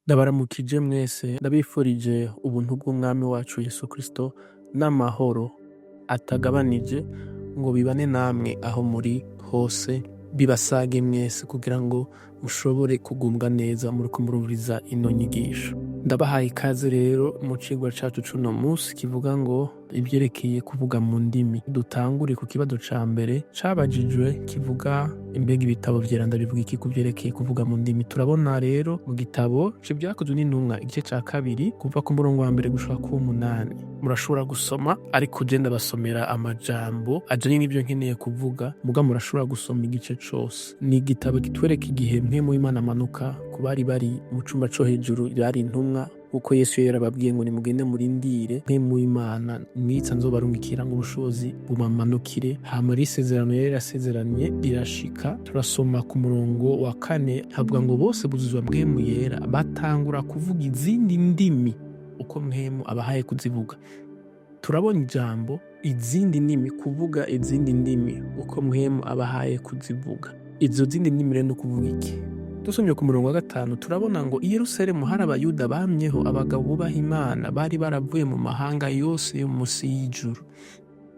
Ndabaramukije mwese, ndabifurije ubuntu bw'Umwami wacu Yesu Kristo n'amahoro atagabanije ngo bibane namwe aho muri hose, bibasage mwese kugira ngo mushobore kugubwa neza muriko murumviriza ino nyigisho. Ndabahaye ikaze rero mu cigwa cacu c'uno musi kivuga ngo ivyerekeye kuvuga mu ndimi. Dutangure ku kibazo ca mbere cabajijwe kivuga: mbega ibitabo vyeranda bivuga iki ku vyerekeye kuvuga mu ndimi? Turabona rero mu gitabo c'Ivyakozwe n'Intumwa, igice ca kabiri, kuva ku murongo wa mbere gushika kuw'umunani. Murashobora gusoma, ariko je ndabasomera amajambo ajanye n'ivyo nkeneye kuvuga, muga murashobora gusoma igice cose. Ni igitabo kitwereka igihe Mpwemu w'Imana amanuka ku bari bari mu cumba co hejuru, bari intumwa, kuko Yesu yari yarababwiye ngo: "Nimugende murindire Mpwemu w'Imana mwitsa nzobarungikira ngo ubushobozi bubamanukire." Hama rero isezerano yari yarasezeranye rirashika. Turasoma ku murongo wa kane, havuga ngo: "Bose buzuzwa Mpwemu Yera, batangura kuvuga izindi ndimi uko Mpwemu abahaye kuzivuga." Turabona ijambo izindi ndimi, kuvuga izindi ndimi uko Mpwemu abahaye kuzivuga. Izo zindi ndimi rero ni ukuvuga iki? Dusomye ku murongo wa gatanu, turabona ngo: "I Yerusalemu hari Abayuda bamyeho, abagabo bubaha Imana, bari baravuye mu mahanga yose yo musi y'ijuru.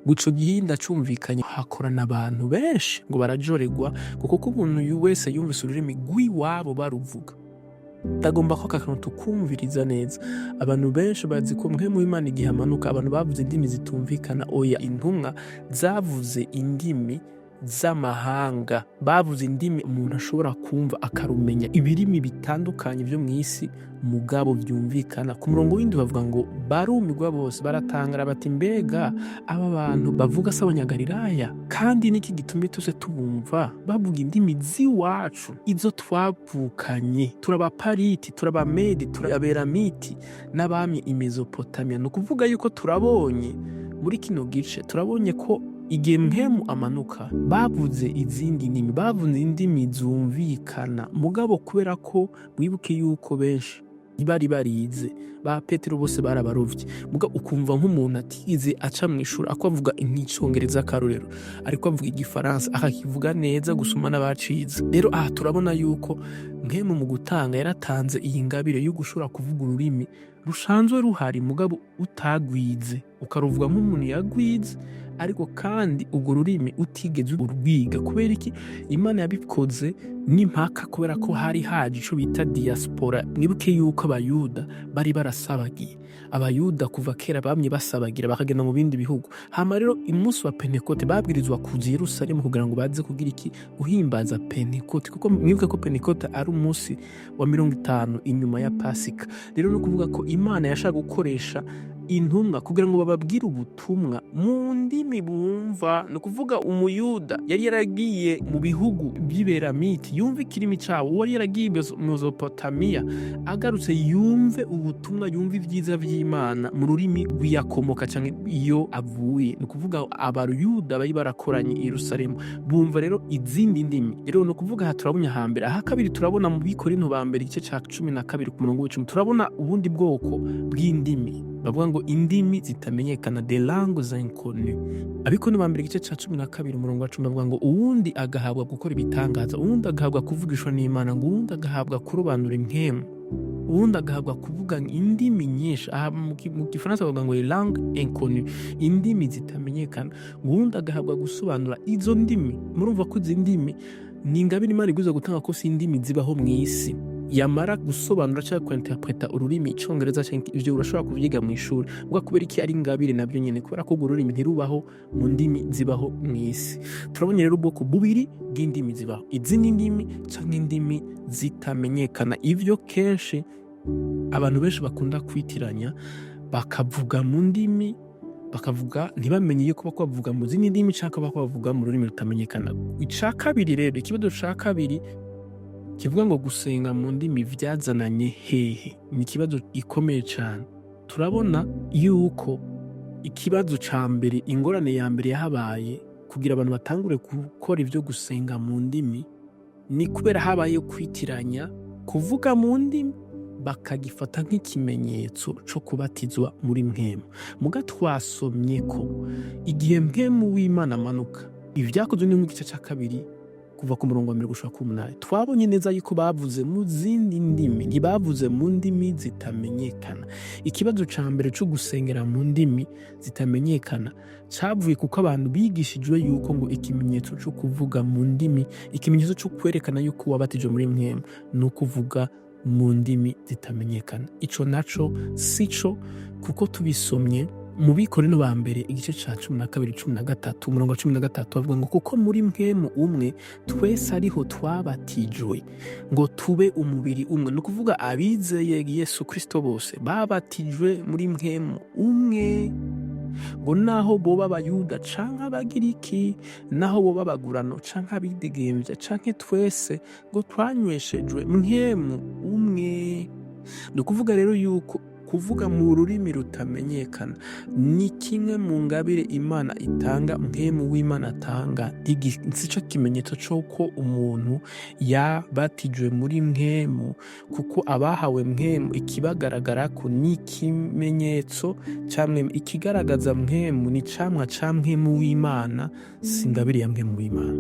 Ico gihinda cumvikanye, hakorana abantu benshi ngo barajorerwa, ngo kuko umuntu wese yumvise ururimi rw'iwabo baruvuga." Ndagomba ko aka kantu tukumviriza neza. Abantu benshi bazi ko Mpwemu w'Imana igihe amanuka abantu bavuze indimi zitumvikana. Oya, intumwa zavuze indimi z'amahanga, bavuze indimi umuntu ashobora kumva akarumenya, ibirimi bitandukanye vyo mw'isi mugabo vyumvikana. Ku murongo w'indwi bavuga ngo: "Barumirwa bose, baratangara bati: 'Mbega aba bantu bavuga si Abanyagalilaya? Kandi niki gitumye tuze tubumva bavuga indimi z'iwacu, izo twavukanye? Turabapariti, turabamedi, turaberamiti n'abami i Mezopotamiya.'" Ni ukuvuga yuko turabonye muri kino gice, turabonye ko igihe Mpwemu amanuka bavuze izindi ndimi, bavuze indimi zumvikana. Mugabo kubera ko wibuke yuko benshi bari barize, ba Petero bose barabarovye, muga ukumva nk'umuntu atize aca mw'ishuri ako avuga nk'icongereza, akarorero, ariko avuga igifaransa akakivuga neza gusuma n'abacize. Rero aha turabona yuko Mpwemu mu gutanga yaratanze iyi ngabire yo gushobora kuvuga ururimi rusanzwe ruhari, mugabo utagwize, ukaruvuga nk'umuntu yagwize, ariko kandi urwo rurimi utigeze urwiga. Kubera iki Imana yabikoze n'impaka? Kubera ko hari haje ico bita diaspora. Mwibuke yuko Abayuda bari barasabagiye. Abayuda kuva kera bamye basabagira, bakagenda mu bindi bihugu. Hama rero umunsi wa Pentekote babwirizwa kuza i Yerusalemu kugira ngo baze kugira iki? Guhimbaza Pentekote, kuko mwibuke ko Pentekote ari umunsi wa 50 inyuma ya Pasika. Rero ni ukuvuga ko Imana yashaka gukoresha intumwa kugira ngo bababwire ubutumwa mu ndimi bumva. Ni ukuvuga Umuyuda yari yaragiye mu bihugu by'iberamiti yumve ikirimi cabo, uwari yaragiye Mezopotamiya agarutse yumve ubutumwa, yumve ibyiza vy'Imana mu rurimi rw'iyakomoka canke iyo avuye. Ni ukuvuga Abayuda bari barakoranye i Yerusalemu bumva rero izindi ndimi. Rero ni ukuvuga aha turabonye hambere. Aha kabiri turabona mu Bikorinto ba mbere, igice ca 12, ku murongo w'10, turabona ubundi bwoko bw'indimi bavuga ngo indimi zitamenyekana, des langues inconnues. Abikorinto ba mbere, igice ca 12, umurongo wa 10, bavuga ngo: "Uwundi agahabwa gukora ibitangaza, uwundi agahabwa kuvugishwa n'Imana, ngo uwundi agahabwa kurobanura impwemu, uwundi agahabwa kuvuga indimi nyinshi." Aha mu Gifaransa bavuga ngo langue inconnue, indimi zitamenyekana. Uwundi agahabwa gusobanura izo ndimi. Murumva ko izi ndimi ni ingabire Imana igwiza gutanga, ko si indimi zibaho mu isi. Yamara gusobanura cyangwa kwinterpreta ururimi, Icongereza canke ivyo urashobora kuvyiga mu ishuri. Muga kubera iki ari ingabire navyo nyene? Kubera ko urwo rurimi ntirubaho mu ndimi zibaho mu isi. Turabonye rero ubwoko bubiri bw'indimi zibaho: izindi ndimi canke indimi zitamenyekana. Ivyo kenshi abantu benshi bakunda kwitiranya, bakavuga mu ndimi, bakavuga ntibamenye yuko bako bavuga mu zindi ndimi canke bako bavuga mu rurimi rutamenyekana. Ica kabiri rero, ikibazo ca kabiri kivuga ngo: gusenga mu ndimi vyazananye hehe? Ni ikibazo gikomeye cane. Turabona yuko ikibazo ca mbere, ingorane ya mbere yahabaye kugira abantu batangure gukora ivyo gusenga mu ndimi, ni kubera habaye kwitiranya kuvuga mu ndimi, bakagifata nk'ikimenyetso co kubatizwa muri Mpwemu. Muga twasomye ko igihe Mpwemu w'Imana amanuka, Ivyakozwe ni mu gice ca kabiri Kuva ku murongo wa 1 gushika ku 8, twabonye neza yuko bavuze mu zindi ndimi, ntibavuze mu ndimi zitamenyekana. Ikibazo ca mbere co gusengera mu ndimi zitamenyekana cavuye kuko abantu bigishijwe yuko ngo ikimenyetso co kuvuga mu ndimi, ikimenyetso co kwerekana yuko wabatijwe muri Mpwemu, ni ukuvuga mu ndimi zitamenyekana. Ico naco sico, kuko tubisomye mu Bikorino ba mbere, igice ca 12, 13, umurongo wa 13, bavuga ngo: "Kuko muri Mpwemu umwe twese ariho twabatijwe ngo tube umubiri umwe." Ni ukuvuga abizeye Yesu Kristo bose babatijwe muri Mpwemu umwe, ngo naho boba Abayuda canke Abagiriki, naho boba abagurano canke abidegemvya, canke twese ngo twanyweshejwe Mpwemu umwe. Ni ukuvuga rero yuko kuvuga mu rurimi rutamenyekana ni kimwe mu ngabire Imana itanga, Mpwemu w'Imana atanga. Sico kimenyetso c'uko umuntu yabatijwe muri Mpwemu, kuko abahawe Mpwemu ikibagaragarako ni ikimenyetso ca Mpwemu. Ikigaragaza Mpwemu ni icamwa ca Mpwemu w'Imana, si ingabire ya Mpwemu w'Imana.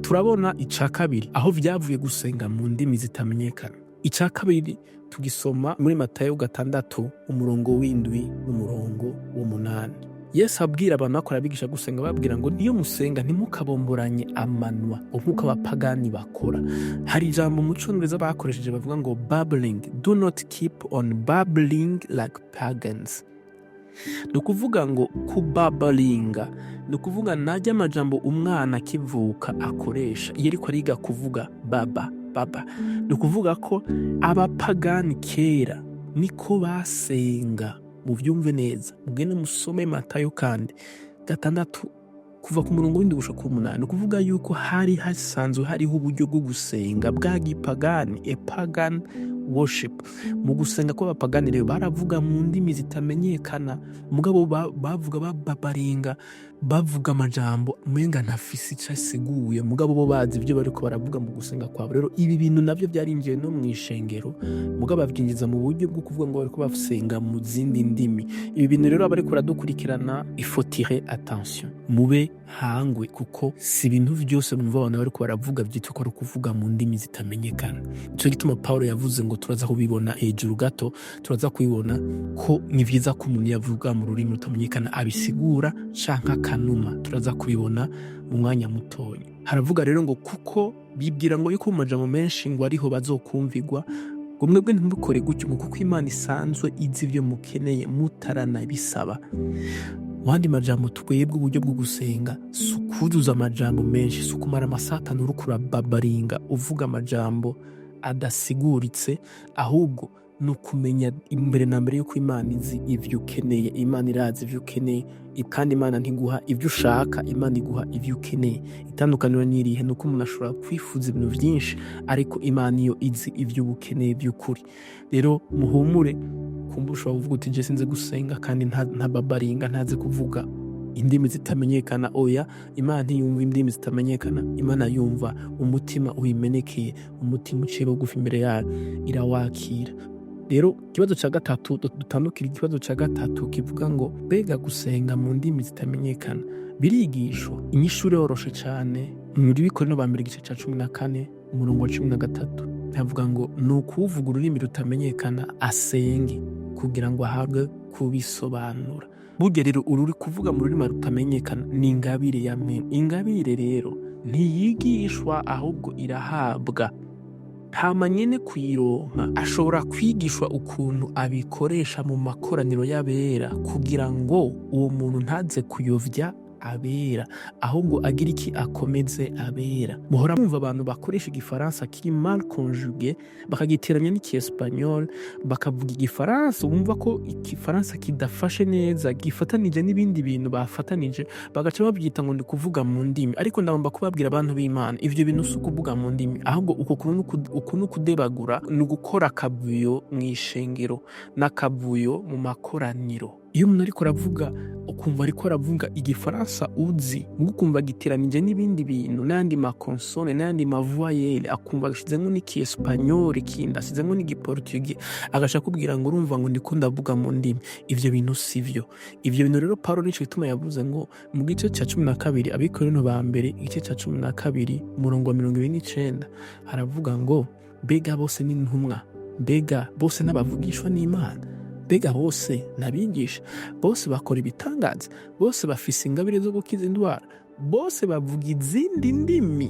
Turabona ica kabiri aho vyavuye gusenga mu ndimi zitamenyekana. Ica kabiri tugisoma muri Matayo 6, umurongo w'7 n'umurongo w'8. Yesu abwira abantu bakora abigisha gusenga, babwira ngo: "Niyo musenga ntimukabomboranye amanwa nk'uko abapagani bakora." Hari ijambo mu Congereza bakoresheje bavuga ngo "babbling". "Do not keep on babbling like pagans." Ni ukuvuga ngo kubabaringa ni ukuvuga najya amajambo umwana akivuka akoresha iyo ariko ariga kuvuga: "Baba, baba." Ni ukuvuga ko abapagani kera niko basenga. Muvyumve neza, mugende musome Matayo kandi 6, kuva ku murongo w'7 gushika ku 8. Ni ukuvuga yuko hari hasanzwe hariho uburyo bwo gusenga bwa gipagani, a pagan worship. Mu gusenga kw'abapagani rero baravuga mu ndimi zitamenyekana, mugabo bavuga bababaringa, bavuga amajambo umenga ntafise ico asiguye, mugabo bo bazi ibyo bariko baravuga mu gusenga kwabo. Rero ibi bintu navyo vyarinjiye no mw'ishengero, mugabo bavyinjiza mu buryo bwo kuvuga ngo bariko basenga mu zindi ndimi. Ibi bintu rero, abariko baradukurikirana, il faut tirer attention, mube hangwe, kuko si ibintu vyose mwumva abantu bariko baravuga vyitwa ko ari ukuvuga mu ndimi zitamenyekana. Nico gituma Paulo yavuze ngo, turaza kubibona hejuru gato, turaza kubibona ko ni vyiza ko umuntu yavuga mu rurimi rutamenyekana abisigura canke akanuma. Turaza kubibona mu mwanya mutonya. Haravuga rero ngo: "Kuko bibwira ngo yuko mu majambo menshi ngo ariho bazokumvigwa." Ngo mwebwe ntimukore gutyo, ngo kuko Imana isanzwe izi ibyo mukeneye mutaranabisaba. Mu yandi majambo, twebwe uburyo bwo gusenga si ukuzuza amajambo menshi, si ukumara amasaha 5 uriko urababaringa uvuga amajambo adasiguritse, ahubwo ni ukumenya imbere na mbere yuko Imana izi ivyo ukeneye. Imana irazi ivyo ukeneye, kandi Imana ntiguha ivyo ushaka, Imana iguha ivyo ukeneye. Itandukaniro ni irihe? Ni uko umuntu ashobora kwifuza ibintu vyinshi, ariko Imana iyo izi ivyo uba ukeneye vy'ukuri. Rero muhumure, kumva ushobora kuvuga uti: "Je sinzi gusenga kandi ntababaringa, ntazi kuvuga indimi zitamenyekana." Oya, Imana ntiyumva indimi zitamenyekana. Imana yumva umutima uyimenekeye, umutima uciye bugufi imbere yayo irawakira. Rero ikibazo ca gatatu, dutandukira ikibazo ca gatatu kivuga ngo: mbega gusenga mu ndimi zitamenyekana birigishwa? Inyishu yoroshe cane. Muri Bikorino ba mbere, igice ca 14, umurongo wa 13, havuga ngo: "Ni ukuvuga ururimi rutamenyekana asenge kugira ngo ahabwe kubisobanura." Burya rero uri kuvuga mu rurimi rutamenyekana ni ingabire ya Mpwemu. Ingabire rero ntiyigishwa, ahubwo irahabwa. Hama nyene kuyironka ashobora kwigishwa ukuntu abikoresha mu makoraniro y'abera, kugira ngo uwo muntu ntaze kuyovya abera, ahubwo agira iki? Akomeze abera. Muhora mwumva abantu bakoresha Igifaransa kiri mal conjugué, bakagiteranya n'Ikiespanyol, bakavuga Igifaransa wumva ko Igifaransa kidafashe neza, gifatanije n'ibindi bintu bafatanije, bagaca babyita ngo ni kuvuga mu ndimi. Ariko ndagomba kubabwira, abantu b'Imana, ivyo bintu si ukuvuga mu ndimi, ahubwo uku ni ukudebagura, ni ugukora akavuyo mu ishengero n'akavuyo mu makoraniro. Iyo umuntu ariko aravuga Ukumva ariko aravuga igifaransa uzi, muga ukumva giteranije n'ibindi bintu, n'ayandi ma consonnes, n'ayandi ma voyelles, akumva agashizemwo n'ikiespanyol, kindi asizemwo n'igiportugais, agaca akubwira ngo urumva ngo ndiko ndavuga mu ndimi. Ivyo bintu sivyo. Ivyo bintu rero, Paulo nico gituma yavuze ngo mu gice ca 12, Abikorinto ba mbere igice ca 12, umurongo wa 29, haravuga ngo: "Mbega bose ni intumwa? Mbega bose n'abavugishwa n'Imana? Mbega bose n'abigisha? Bose bakora ibitangaza? Bose bafise ingabire zo gukiza indwara? Bose bavuga izindi ndimi?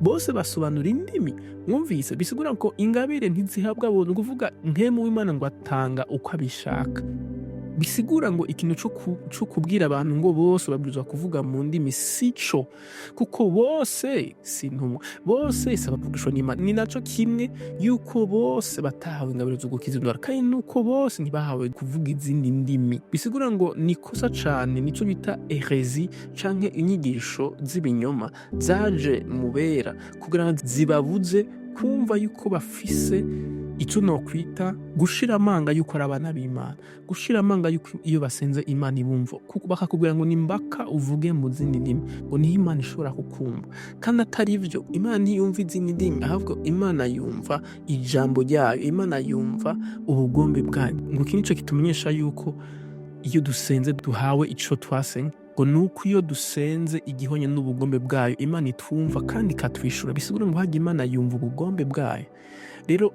Bose basobanura indimi?" Mwumvise, bisigura ko ingabire ntizihabwa buntu, kuvuga mpwemu w'Imana ngo atanga uko abishaka. Bisigura ngo ikintu co kubwira abantu ngo bose babwirizwa kuvuga mu ndimi sico, kuko bose si intumwa, bose si abavugishwa n'Imana. Ni naco kimwe yuko bose batahawe ingabire zo gukiza indwara, kandi nuko bose ntibahawe kuvuga izindi ndimi. Bisigura ngo ni ikosa cane, nico bita hérésie canke inyigisho z'ibinyoma zaje mu bera kugira ngo zibabuze kumva yuko bafise ico nokwita gushira amanga yuko ari abana b'Imana, gushira amanga yuko iyo basenze Imana ibumva, kuko bakakubwira ngo ni mbaka uvuge mu zindi ndimi, ngo niho Imana ishobora kukumva, kandi atari vyo. Imana ntiyumva izindi ndimi, ahubwo Imana yumva ijambo ryayo, Imana yumva ubugombe bwayo. Ngo iki nico kitumenyesha yuko iyo dusenze duhawe ico twasenze, ngo nuko iyo dusenze igihonye n'ubugombe bwayo, Imana itwumva kandi ikatwishura. Bisigura ngo harya Imana yumva ubugombe bwayo. Rero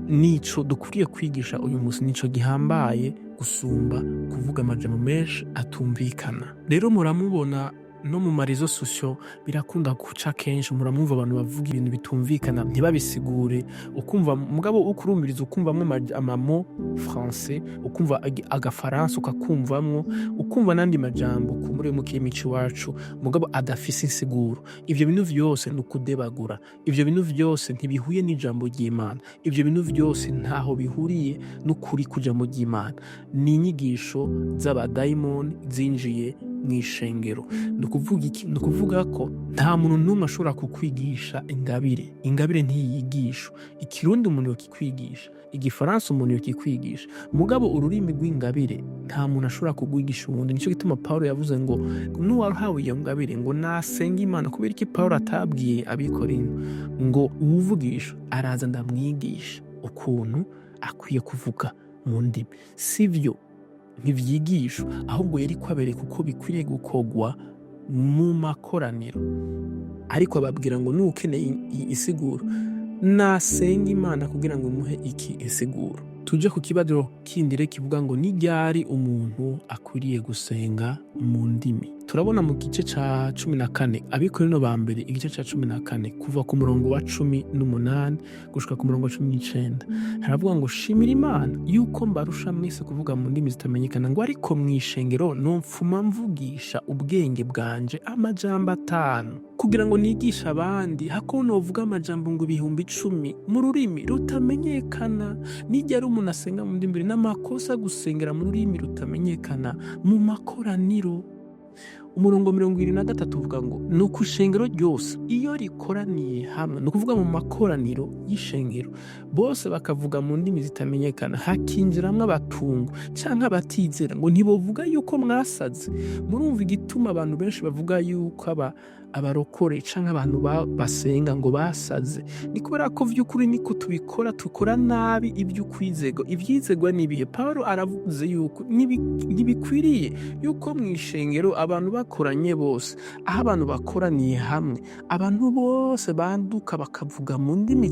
nico dukwiriye kwigisha uyu munsi, nico gihambaye gusumba kuvuga amajambo menshi atumvikana. Rero muramubona no mu ma réseaux sociaux birakunda guca kenshi, muramwumva abantu bavuga ibintu bitumvikana, ntibabisigure, ukumva mugabo ukurumviriza, ukumvamwo ama mots français, ukumva agafaransa, ukakumvamwo, ukumva n'andi majambo kumbure mu kirimi c'iwacu, mugabo adafise insiguro. Ivyo bintu vyose ni ukudebagura. Ivyo bintu vyose ntibihuye n'ijambo ry'Imana. Ivyo bintu vyose ntaho bihuriye n'ukuri kw'ijambo ry'Imana. Ni inyigisho z'abadayimoni zinjiye mw'ishengero. Ni ukuvuga iki? Ni ukuvuga ko nta muntu n'umwe ashobora kukwigisha ingabire. Ingabire ntiyigishwa. Ikirundi umuntu yokikwigisha, igifaransa umuntu yokikwigisha, mugabo ururimi rw'ingabire nta muntu ashobora kugwigisha uwundi. Nico gituma Paulo yavuze ngo n'uwahawe iyo ngabire ngo nasenga Imana. Kubera iki Paulo atabwiye Abikorinto ngo uwuvugisha araza ndamwigisha ukuntu akwiye kuvuga mu ndimi? Sivyo, ntivyigishwa, ahubwo yari kwabereka uko bikwiriye gukorwa mu makoraniro, ariko ababwira ngo nukeneye isiguro nasenga Imana kugira ngo imuhe iki insiguro. Tuje ku kibazo kindi rero kivuga ngo ni ryari umuntu akwiriye gusenga mu ndimi? Turabona mu gice ca 14, Abikorino ba mbere igice ca 14, kuva ku murongo wa 18 gushika ku murongo wa 19, haravuga ngo: "Shimira Imana yuko mbarusha mwese kuvuga mu ndimi zitamenyekana, ngo ariko mw'ishengero nomfuma mvugisha ubwenge bwanje amajambo atanu kugira ngo nigishe abandi, hako novuga amajambo ngo 10.000 mu rurimi rutamenyekana." Nijya ari umuntu asenga mu ndimi, n'amakosa gusengera mu rurimi rutamenyekana mu makoraniro. Umurongo 23 uvuga ngo: "Ni uko ishengero ryose iyo rikoraniye hamwe", ni ukuvuga mu makoraniro y'ishengero, "bose bakavuga mu ndimi zitamenyekana, hakinjiramwo abatungu canke abatizera, ngo ntibovuga yuko mwasaze?" Murumva igituma abantu benshi bavuga yuko abarokore canke abantu basenga ngo basaze? Ni kubera ko vy'ukuri niko tubikora, tukora nabi ivy'ukwizegwa. Ivyizegwa ni ibihe? Paulo aravuze yuko ntibikwiriye yuko mw'ishengero abantu bakoranye bose, aho abantu bakoraniye hamwe, abantu bose banduka bakavuga mu ndimi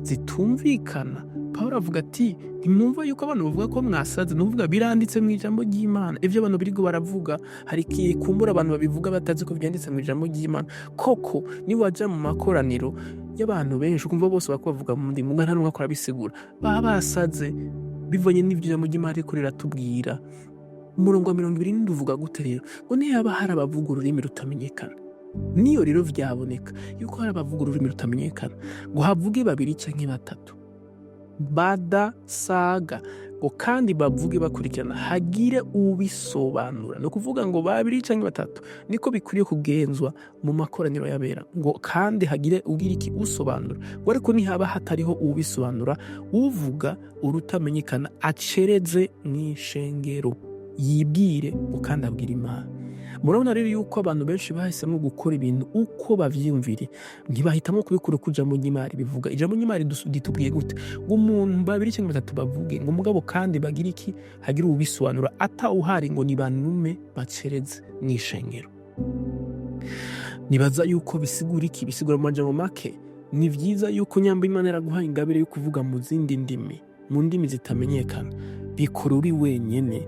zitumvikana. Paulo avuga ati: "Ntimwumva yuko abantu bavuga ko mwasaze?" Nuvuga biranditse mu ijambo ry'Imana. Ivyo abantu biriko baravuga, hari igihe kumbura abantu babivuga batazi ko vyanditse mu ijambo ry'Imana. Koko niwaja mu makoraniro y'abantu benshi, ukumva bose bariko bavuga mu ndimi, muga nta n'umwe ariko arabisigura, baba basaze, bivanye n'ivyo ijambo ry'Imana ririko riratubwira. Umurongo wa 27 uvuga gute rero? Ngo ntiyaba hari abavuga ururimi rutamenyekana. Niyo rero vyaboneka yuko hari abavuga ururimi rutamenyekana, ngo havuge babiri canke batatu badasaga, ngo kandi bavuge bakurikirana, hagire ubisobanura. Ni ukuvuga ngo babiri canke batatu niko bikwiriye kugenzwa mu makoraniro y'abera, ngo kandi hagire ugira iki? Usobanura. Ngo ariko nihaba hatariho ubisobanura, uvuga urutamenyekana acereze mw'ishengero. Yibwire ngo kandi abwire Imana. Murabona rero yuko abantu benshi bahisemo gukora ibintu uko bavyiyumvire, ntibahitamo kubikora uko ijambo ry'Imana ribivuga. Ijambo ry'Imana ritubwiye gute? Ngo umuntu babiri cyangwa batatu bavuge, ngo mugabo kandi bagire iki? Hagire uwubisobanura. Atawuhari, ngo nibanume bacereze mw'ishengero. Nibaza yuko bisigura iki? Bisigura mu majambo make, ni vyiza yuko nyamba Imana yaraguhaye ingabire yo kuvuga mu zindi ndimi, mu ndimi zitamenyekana, bikora uri wenyene,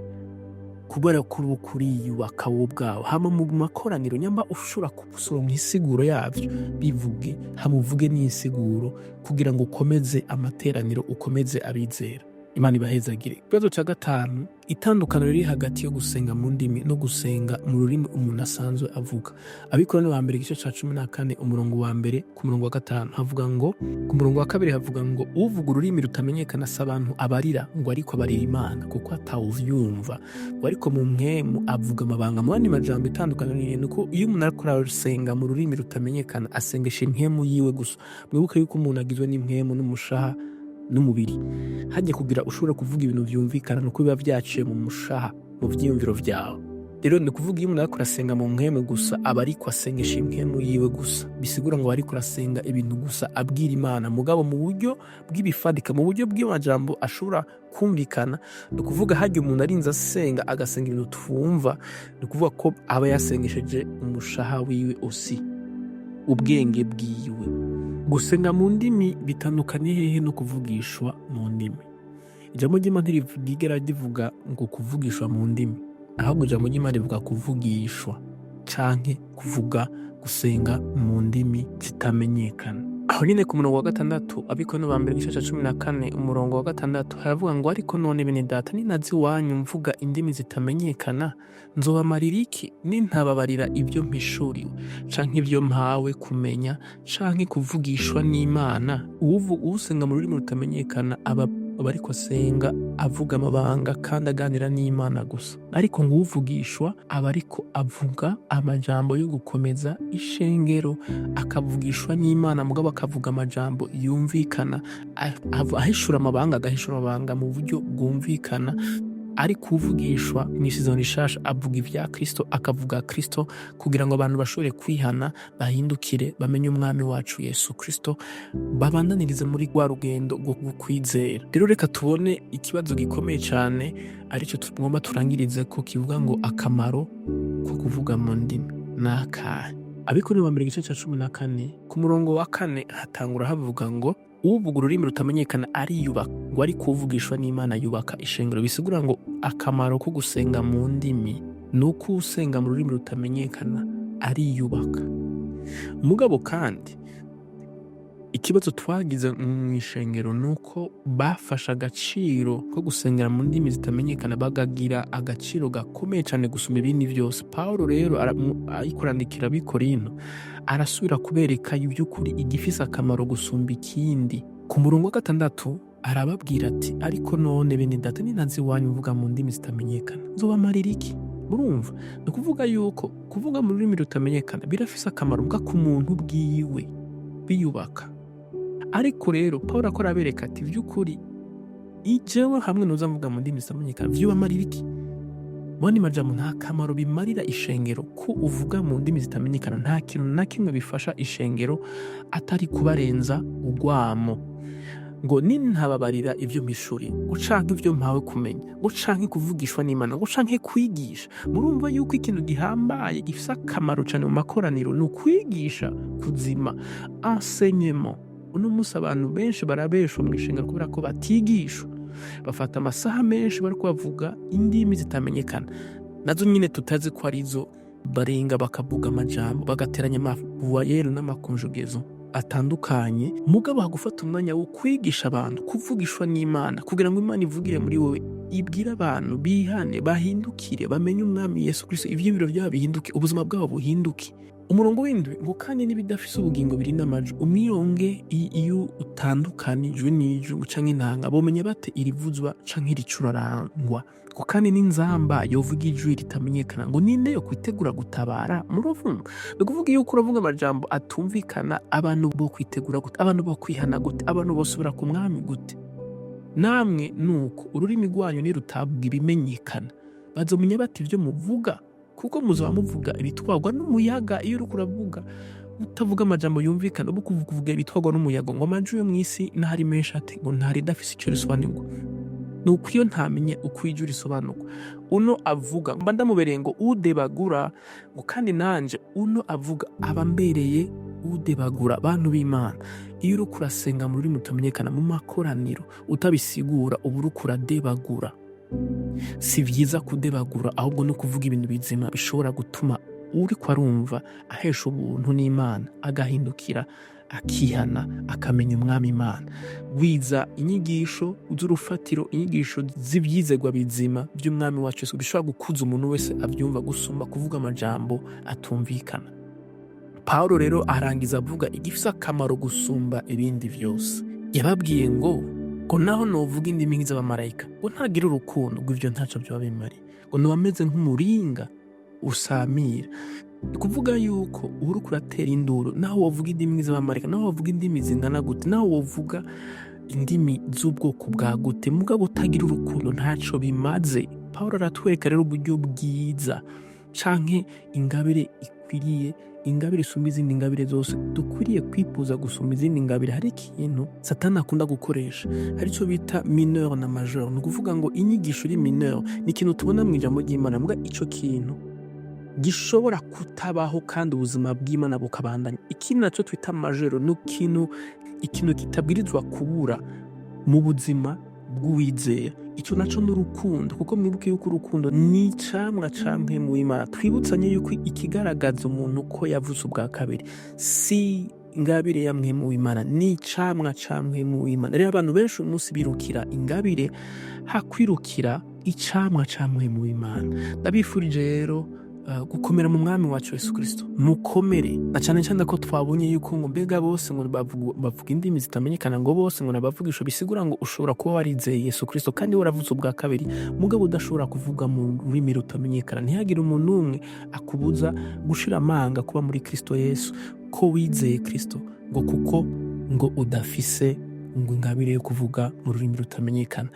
kubera ko uba uriyubaka wowe ubwawe. Hama mu makoraniro, nyamba ushobora gusoroma insiguro yavyo, bivuge, hama uvuge n'insiguro kugira ngo ukomeze amateraniro, ukomeze abizera. Imana ibahezagire. Ikibazo ca gatanu: itandukaniro riri hagati yo gusenga mu ndimi no gusenga mu rurimi umuntu asanzwe avuga. Abikorano ba mbere, igice ca 14, umurongo wa mbere ku murongo wa gatanu havuga ngo, ku murongo wa kabiri havuga ngo: "Uvuga ururimi rutamenyekana si abantu abarira, ngo ariko abarira Imana, kuko atawuvyumva, ngo ariko mu mpwemu avuga amabanga." Mu yandi majambo, itandukaniro ni uko iyo umuntu ariko arasenga mu rurimi rutamenyekana, asengesha impwemu yiwe gusa. Mwibuke yuko umuntu agizwe n'impwemu n'umushaha n'umubiri. Hajya kugira ushobora kuvuga ibintu vyumvikana, nuko biba vyaciye mu mushaha, mu vyiyumviro vyawe. Rero ni ukuvuga, iyo umuntu ariko arasenga mu mpwemu gusa, aba ariko asengesha impwemu yiwe gusa. Bisigura ngo ariko arasenga ibintu gusa abwira Imana, mugabo mu buryo bw'ibifadika, mu buryo bw'amajambo ashobora kumvikana. Ni ukuvuga, hajya umuntu arinze asenga, agasenga ibintu twumva, ni ukuvuga ko aba yasengesheje umushaha wiwe osi, ubwenge bwiwe. Gusenga mu ndimi bitandukanye hehe no kuvugishwa mu ndimi? Ijambo ry'Imana ntirigera rivuga ngo kuvugishwa mu ndimi, ahubwo ijambo ry'Imana rivuga kuvugishwa canke kuvuga, gusenga mu ndimi zitamenyekana. Aho nyine ku murongo wa gatandatu, Abikorino ba mbere, igice ca 14, umurongo wa gatandatu, haravuga ngo: "Ariko none bene data, ninaza iwanyu mvuga indimi zitamenyekana, nzobamarira iki, nintababarira ibyo mpishuriwe canke ibyo mpawe kumenya canke kuvugishwa n'Imana?" Usenga mu rurimi rutamenyekana aba ariko asenga avuga amabanga kandi aganira n'Imana gusa. Ariko ngo uvugishwa aba ariko avuga amajambo yo gukomeza ishengero, akavugishwa n'Imana, mugabo akavuga amajambo yumvikana, ahishura amabanga, agahishura amabanga mu buryo bwumvikana. Ariko uvugishwa mu Isezerano Rishasha avuga ibya Kristo, akavuga Kristo kugira ngo abantu bashobore kwihana, bahindukire, bamenye Umwami wacu Yesu Kristo, babandanirize muri rwa rugendo rwo kwizera. Rero reka tubone ikibazo gikomeye cyane, aricyo tugomba turangirize ko, kivuga ngo: akamaro ko kuvuga mu ndimi ni akahe? Abikorino ba mbere, igice cya 14, ku murongo wa kane, hatangura havuga ngo: "Uvuga ururimi rutamenyekana ariyubaka, ngo ariko uvugishwa n'Imana yubaka ishengero." Bisigura ngo akamaro ko gusenga mu ndimi ni uko usenga mu rurimi rutamenyekana ariyubaka. Mugabo kandi ikibazo twagize mu ishengero ni uko bafashe agaciro ko gusengera mu ndimi zitamenyekana, bagagira agaciro gakomeye cyane gusumba ibindi byose. Pawulo rero ariko arandikira Abikorino, arasubira kubereka iby'ukuri igifise akamaro gusumba ikindi. Ku murongo wa gatandatu arababwira ati: "Ariko none bene data, ninaza iwanyu mvuga mu ndimi zitamenyekana, nzobamarira iki?" Murumva, ni ukuvuga yuko kuvuga mu rurimi rutamenyekana birafise akamaro mbwa ku muntu bwiwe, biyubaka. Ariko rero Paul akora abereka ati: "By'ukuri ijewe hamwe nuza mvuga mu ndimi zitamenyekana, vyubamarira iki?" Mu majambo, nta kamaro bimarira ishengero ko uvuga mu ndimi zitamenyekana. Nta kintu na kimwe bifasha ishengero atari kubarenza urwamo. Ngo nintababarira ibyo mpishuriye, ngo canke ibyo mpawe kumenya, ngo canke kuvugishwa n'Imana, ngo canke kwigisha. Murumva yuko ikintu gihambaye gifise akamaro cane mu makoraniro ni ukwigisha kuzima, enseignement. Uno munsi abantu benshi barabeshwa mu ishengero kubera ko batigishwa. Bafata amasaha menshi bariko bavuga indimi zitamenyekana, nazo nyine tutazi ko arizo barenga, bakavuga amajambo, bagateranya ama voyelles n'ama conjugaisons atandukanye. Mugabo hagufata umwanya wo kwigisha abantu kuvugishwa n'Imana, kugira ngo Imana ivugire muri wowe, ibwire abantu bihane, bahindukire, bamenye Umwami Yesu Kristo, ivyiyumviro byabo bihinduke, ubuzima bwabo buhinduke. Umurongo w'indwi ngo: "Kandi n'ibidafise ubugingo biri n'amajwi, umwironge iyo utandukanijwe n'ijwi canke intanga, bomenya bate irivuzwa canke iricurarangwa?" Ngo kandi n'inzamba yovuga ijwi ritamenyekana, ngo ninde yo kwitegura gutabara? Muravumva, ni ukuvuga yuko uravuga amajambo atumvikana, abantu bo kwitegura gute? Abantu bo kwihana gute? Abantu bosubira ku Mwami gute? "Namwe nuko ururimi rwanyu nirutavuga ibimenyekana." Bazomenya bati ivyo muvuga? Kuko muzoba muvuga ibitwarwa n'umuyaga. Iyo uriko uravuga utavuga amajambo yumvikana, uba kuvuga ibitwarwa n'umuyaga. Ngo amajwi yo mw'isi n'ahari menshi, ati ngo ntari idafise ico risobanurwa. Nuko iyo ntamenye uko ijwi risobanurwa, uno avuga mba ndamubereye ngo udebagura, ngo kandi nanje uno avuga aba mbereye udebagura. Bantu b'Imana, iyo uriko urasenga mu rurimi rutamenyekana mu makoraniro utabisigura, uba uriko uradebagura. Si vyiza kudebagura, ahubwo no kuvuga ibintu bizima bishobora gutuma uriko arumva ahesha ubuntu n'Imana, agahindukira, akihana, akamenya Umwami Imana. Wiza inyigisho z'urufatiro, inyigisho z'ivyizegwa bizima by'Umwami wacu Yesu, bishobora gukuza umuntu wese avyumva gusumba kuvuga amajambo atumvikana. Pawulo rero arangiza avuga igifise akamaro gusumba ibindi vyose. Yababwiye ngo naho novuga indimi z'abamarayika, ngo ntagira urukundo, ngo ivyo ntaco vyoba bimariye, ngo noba meze nk'umuringa usamira. Ni kuvuga yuko uba uriko uratera induru, naho wovuga indimi z'abamarayika, naho wovuga indimi zingana gute, naho wovuga indimi z'ubwoko bwa gute, mugabo utagira urukundo ntaco bimaze. Pawulo aratwereka rero uburyo bwiza canke ingabire ikwiriye, ingabire isumba izindi ngabire zose, dukwiriye kwifuza gusumba izindi ngabire. Hari ikintu Satani akunda gukoresha, hari ico bita mineur na majeur. Ni ukuvuga ngo inyigisho iri mineur ni ikintu tubona mu ijambo ry'Imana, muga ico kintu gishobora kutabaho kandi ubuzima bw'Imana bukabandanya. Ikindi naco twita majeur ni ikintu kitabwirizwa kubura mu buzima bw'uwizera. Ico naco ni urukundo, kuko mwibuke yuko urukundo ni icamwa ca Mpwemu w'Imana. Twibutsanye yuko ikigaragaza umuntu ko yavuze ubwa kabiri si ingabire ya Mpwemu w'Imana, ni icamwa ca Mpwemu w'Imana. Rero abantu benshi uyu munsi birukira ingabire hakwirukira icamwa ca Mpwemu w'Imana. Ndabifurije rero gukomera mu Mwami wacu Yesu Kristo. Mukomere na cane cane ko twabonye yuko ngo mbega bose ngo bavuga indimi zitamenyekana, ngo bose ngo nabavugisho, bisigura ngo ushobora kuba warizeye Yesu Kristo kandi waravuze ubwa kabiri, mugabo udashobora kuvuga mu rurimi rutamenyekana. Ntihagire umuntu n'umwe akubuza gushira amanga kuba muri Kristo Yesu, ko wizeye Kristo, ngo kuko ngo udafise ngo ingabire yo kuvuga mu rurimi rutamenyekana.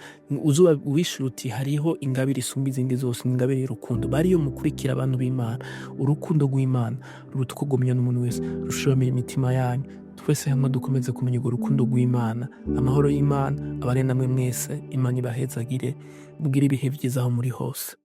Uzuba wishura uti hariho ingabire isumba izindi zose, ni ingabire y'urukundo. Bariyo mukurikira, abantu b'Imana. Urukundo rw'Imana ruruta uko rwomenya n'umuntu wese, rushobamira imitima yanyu. Twese hamwe dukomeze kumenya urwo rukundo rw'Imana. Amahoro y'Imana abane namwe mwese. Imana ibahezagire, mugire ibihe vyiza aho muri hose.